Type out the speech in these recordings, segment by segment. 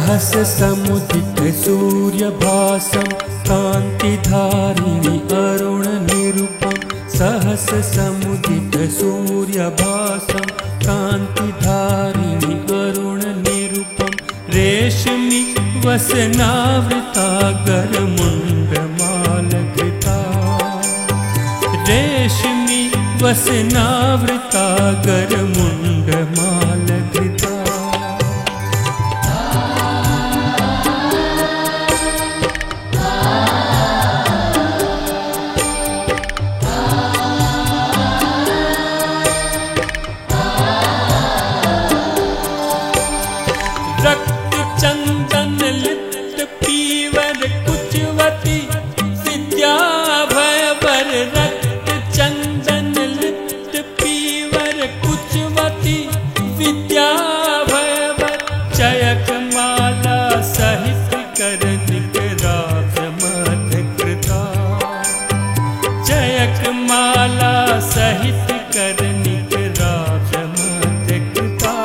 सहस समुदित सूर्यभासं कान्तिधारिणि अरुण निरूपं। सहस समुदित सूर्यभासं कान्तिधारिणि अरुण निरूपं। रेशमी वसनावृता गरमुण्डमालधृता। रेशमी वसनावृता गरमुण्डमालधृता। रक्त चंदन लिप्त पीवर कुचवती विद्या भयवर। रक्त चंदन लिप्त पीवर कुचवती विद्या भयवर। चयक माला सहित कर निकराज मध्य कृता। चयक माला सहित कर निकराज मध्य कृता।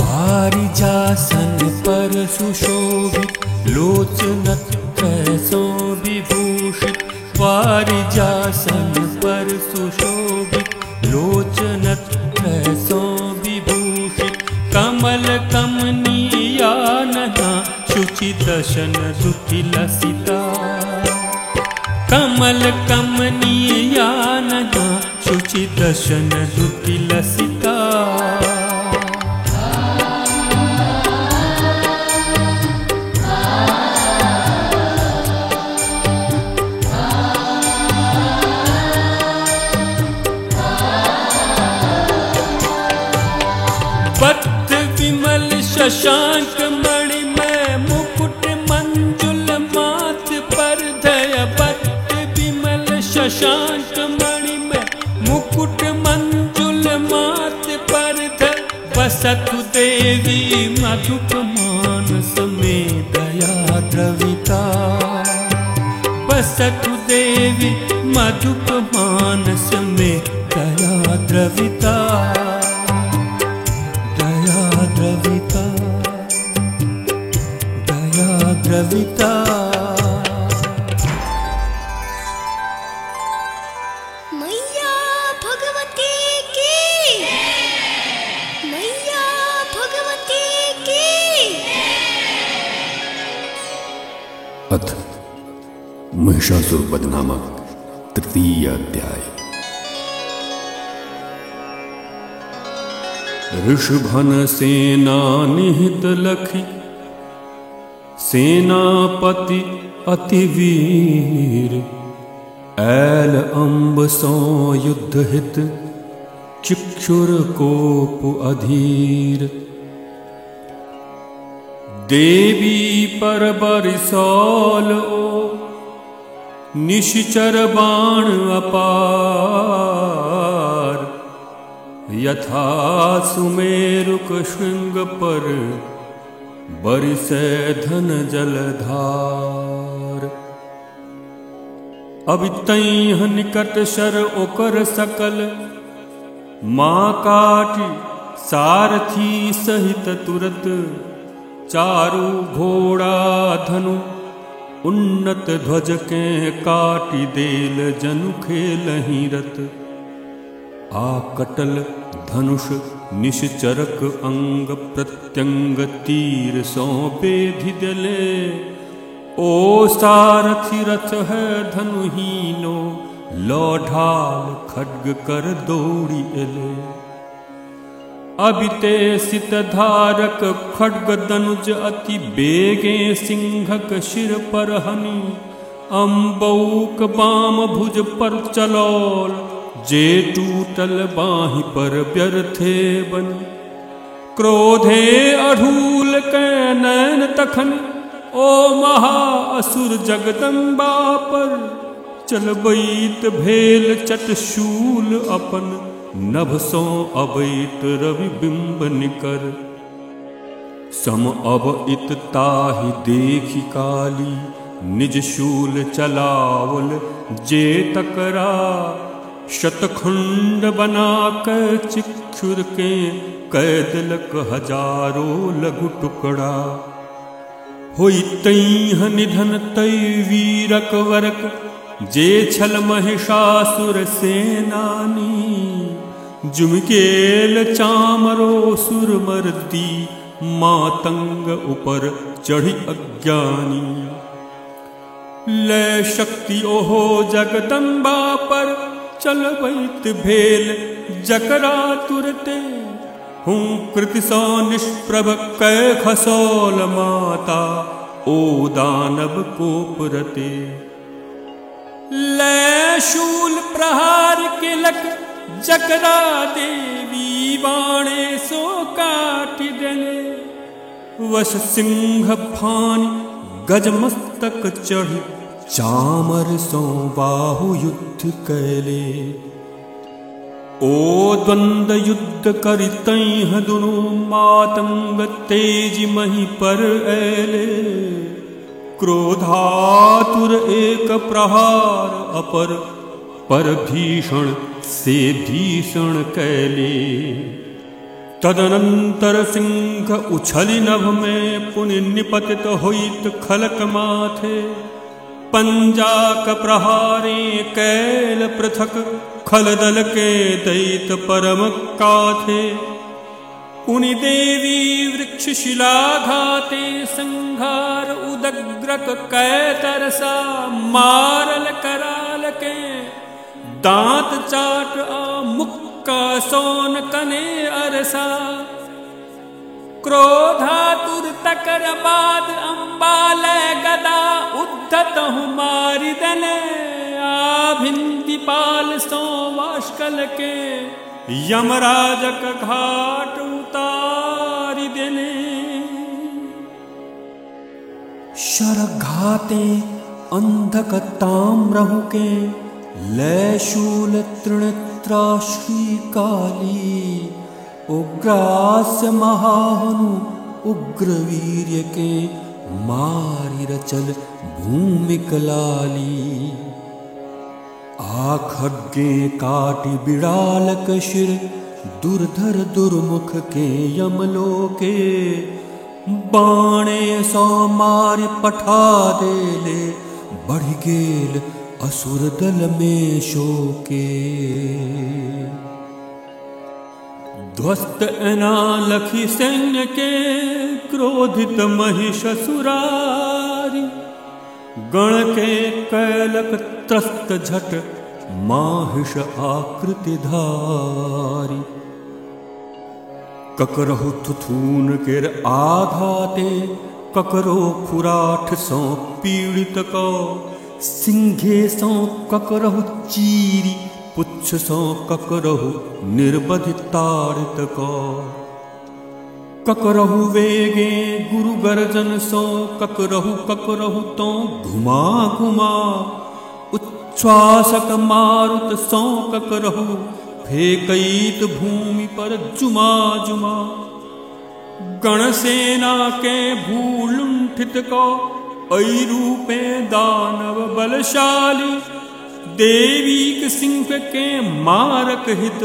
पारिजासन पर सुशोभित लोचनत्रय सो विभूषित। पारिजासन पर सुशोभित लोचनत्रय सो विभूषित। कमल कमनीयानना शुचि दशन दुति लसिता। कमल कमनीयानना शुचि दशन दुति लसिता। बद्ध विमल शशांक मणिमय मुकुट मंजुल माथ पर धय। बद्ध विमल शशांक मणिमय मुकुट मंजुल माथ पर धय। बसतु देवी मधुप मानस में दया द्रविता। बसतु देवी मधुप मानस में दया द्रविता। दया द्रविता दया द्रविता। मैया भगवती की, मैया भगवती की। अथ महिषासुर वध नामक तृतीय अध्याय। ऋषभन सेना निहित लखी सेनापति अति वीर। ऐल अम्ब सो युद्ध हित चिक्षुर कोप अधीर। देवी पर बरिसौल ओ निशिचर बाण अपार। यथा सुमेरुक शृंग पर बरिसै धन जलधार। अब तैह निकट शर ओकर सकल माँ काटी सारथी सहित तुरत। चारू घोड़ा धनु उन्नत ध्वज के काटी देल जनु खेलहि रत। आ कटल धनुष निश्चरक अंग प्रत्यंग तीर सो बेधि दले। ओ सारथी रथ है धनुहीनो लौढाल खड्ग कर दौड़ी एले। अबिते सित धारक खड्ग दनुज अति बेगे सिंहक सिर पर हनि। अम्बौक बाम भुज पर चलौल जे टूटल बाहि पर व्यर्थे बन। क्रोधे अढ़ूल कै नैन तखन ओ महा असुर जगदम्बा पर। चलबैत भेल चटशूल अपन नभ सो अबैत रवि बिंब निकर। सम अब इत ताहि देखि काली निज शूल चलावल जे तकरा। शतखंड बना के चिक्षुर के कै दिलक हजारों लघु टुकड़ा। होई तैह निधन तै वीरक वरक जे छल महिषासुर सेनानी। जुमकेल चामरो सुर मर्दी मातंग ऊपर चढ़ी अज्ञानी। लय शक्ति ओहो जगदम्बा पर चलबैत भेल जकरा तुरते। हूँ कृति सौ निष्प्रभ कै खसौल माता ओ दानव कोपरते। लय शूल प्रहार केलक जकरा देवी बाणे सो काटि देने। वश सिंह फानि गजमस्तक चढ़ी चामर सो बाहु युद्ध कैले। ओ द्वंद युद्ध करितैह दुनु मातंग तेज मही पर ऐले। क्रोधातुर एक प्रहार अपर पर भीषण से भीषण कैले। तदनंतर सिंह उछलि नभ में पुनि निपतित होइत खलक माथे। पंजाक प्रहारे कैल पृथक खलदल के दैत परम काथे। पुनि देवी वृक्ष शिलाघाते संघार उदग्रक कै तरसा मारल कराल के। दांत चाट आ मुक्का सोन कने अरसा। क्रोधातुर तकर बाद अम्बाल गदा उद्धतहु मारि दने। आभिंदिपाल सो वाष्कल के यमराजक घाट उतारि देने। शरघाते अंधक ताम्रहु के लयशूल त्रिनेत्रा श्री काली। उग्रास्य महाहनु उग्रवीर्य के मारि रचल भूमिक लाली। आखग्गे काटि बिड़ालक शिर दुर्धर दुर्मुख के यमलोके। बाणे सौ मारि पठा देले बढ़ गेल असुर दल में शोके। ध्वस्त एना लखी सैन्य के क्रोधित महिषसुरारी। गण के कैलक त्रस्त झट माहिष आकृति धारी। ककरहु थुथून केर आघाते ककरो खुराठ सौ पीड़ित को। सिंघे सौ ककरहु चीरी पुच्छ सौ ककरहु निर्बधि ताड़ित को। ककरहु वेगे गुरु गर्जन सो ककरहु ककरहु तो घुमा घुमा। उच्छ्वासक मारुत सो ककरहु फेकईत भूमि पर जुमा जुमा। गणसेना के भूलुंठित को ऐ रूपे दानव बलशाली। देवीक सिंह के मारक हित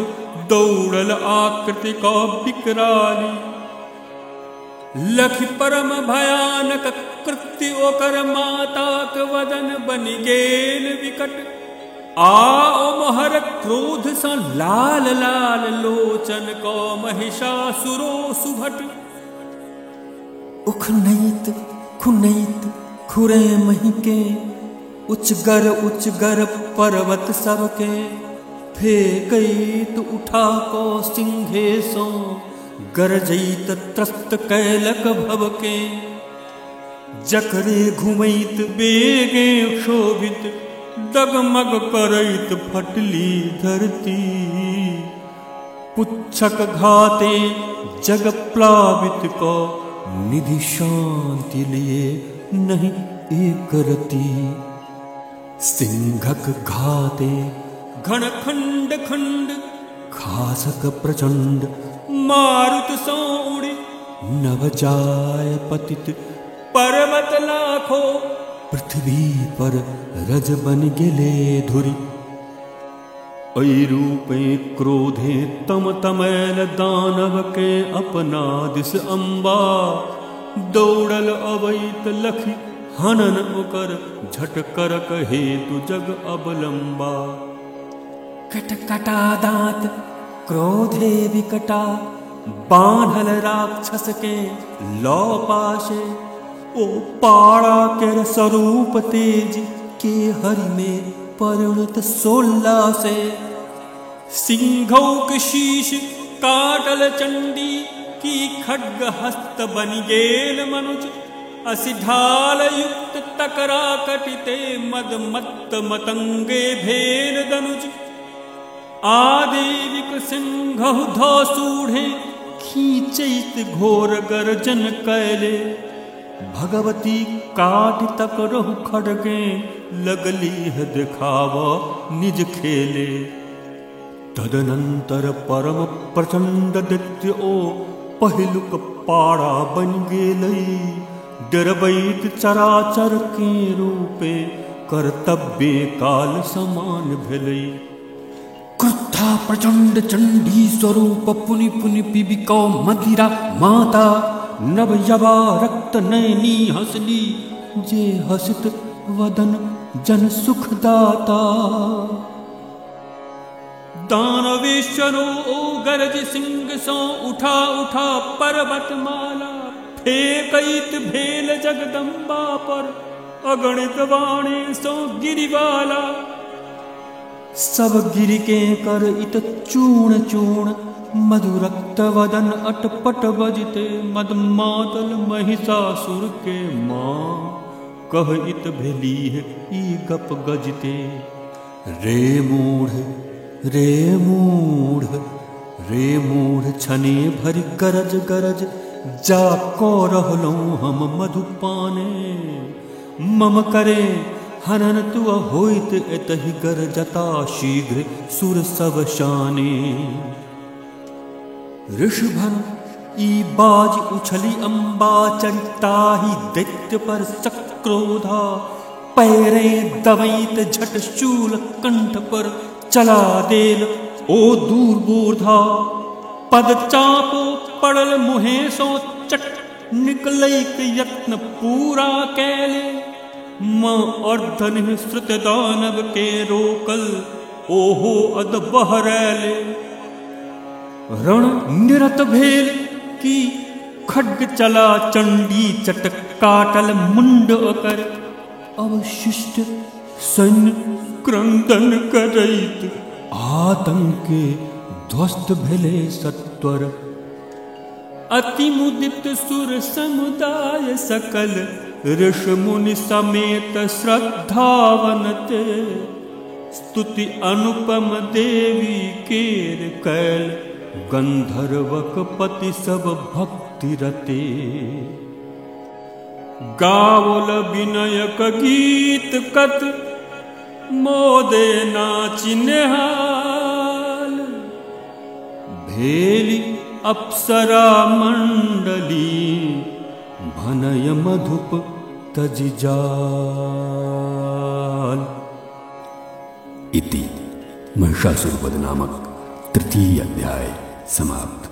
दौड़ल आकृति को विकराली। लखि परम भयानक कृत्य ओकर माताक वदन बनि गेल विकट। आ ओ मोहर क्रोध सँ लाल लाल लोचन को महिषासुरो सुभट। उखनैत खुनैत खुरे महिके उचगर उचगर पर्वत सबके। फेकैत उठा को सिंघे सो गरजैत त्रस्त कैलक भवके। जकरे घुमैत बेगे क्षोभित डगमग करैत फटली धरती। पुच्छक घाते जग प्लावित को निधि शांति लिए नहीं एक रति। सिंहक घाते घन खंड खंड खासक प्रचंड मारुत सो उड़ी नभ जाय पतित पर्वत लाखो पृथ्वी पर रज बन गेले धुरी। ऐ रूपे क्रोधे तम तमैल दानव के अपना दिस अम्बा दौड़ल अवैत लखी हनन ओकर झट करक हेतु जग अबलंबा। कटकटा दांत क्रोधे विकटा बान्हल राक्षस के लौ पाशे ओ पाड़ा के स्वरूप तेज के हरि में परिणत सोल्ला से। सिंघौ के शीश काटल चंडी की खड्ग हस्त बनि गेल मनुज असि ढाल युक्त तकरा कटिते मद मत्त मतंगे भेल दनुज। आदेविक सिंह धो सूढ़े खींचैत घोर गर्जन कैले भगवती काट तक रहु खड़गे लगली है दिखाव निज खेले। तदनंतर परम प्रचंड दैत्य ओ पहिलुक पाड़ा बन गेलई डरबैत चराचर के रूपे कर्तव्य काल समान भेलई। क्रुद्धा प्रचंड चंडी स्वरूप पुनि पुनि पिबिकौ मदिरा माता नव यवा रक्त नैनी हसली जे हसित वदन जन सुखदाता। दानवेश्वरो ओ गरज सिंह सो उठा उठा पर्वतमाला फेकैत भेल जगदम्बा पर अगणित वाणी सो गिरिवाला। सब गिरि के कर इत चूर्ण चूर्ण मधुरक्त वदन अटपट बजते मदमातल महिषासुर के माँ कह इत भेली है ई गप गजते। रे मूढ़ रे मूढ़ रे मूढ़ छने भरि गरज गरज जा को रहलौं हम मधुपाने मम करे हनन तुअ होइत एतहि गरजता शीघ्र सुर सब शाने। ऋषभन ई बाज उछली अम्बा चरिताही दैत्य पर सक्रोधा पैरे दवैत झट शूल कंठ पर चला देल ओ दूर बोधा। पद चापो पड़ल मुहे सो चट निकलैक यत्न पूरा कैले मां अर्धन श्रुत दानव के रोकल ओहो अद बहरैले। रण निरत भेल की खड्ग चला चंडी चट काटल मुंड कर अवशिष्ट सैन्य क्रंदन करैत आतंके ध्वस्त भेले सत्वर। अति मुदित सुर समुदाय सकल ऋषि मुनि समेत श्रद्धावनते स्तुति अनुपम देवी केर कैल गंधर्वक पति सब भक्ति रते। गावल विनयक गीत कत मोदे नाचि निहाल भेली अप्सरा मंडली भनय मधुप तजि जाल। इति महिषासुर वध नामक तृतीय अध्याय समाप्त।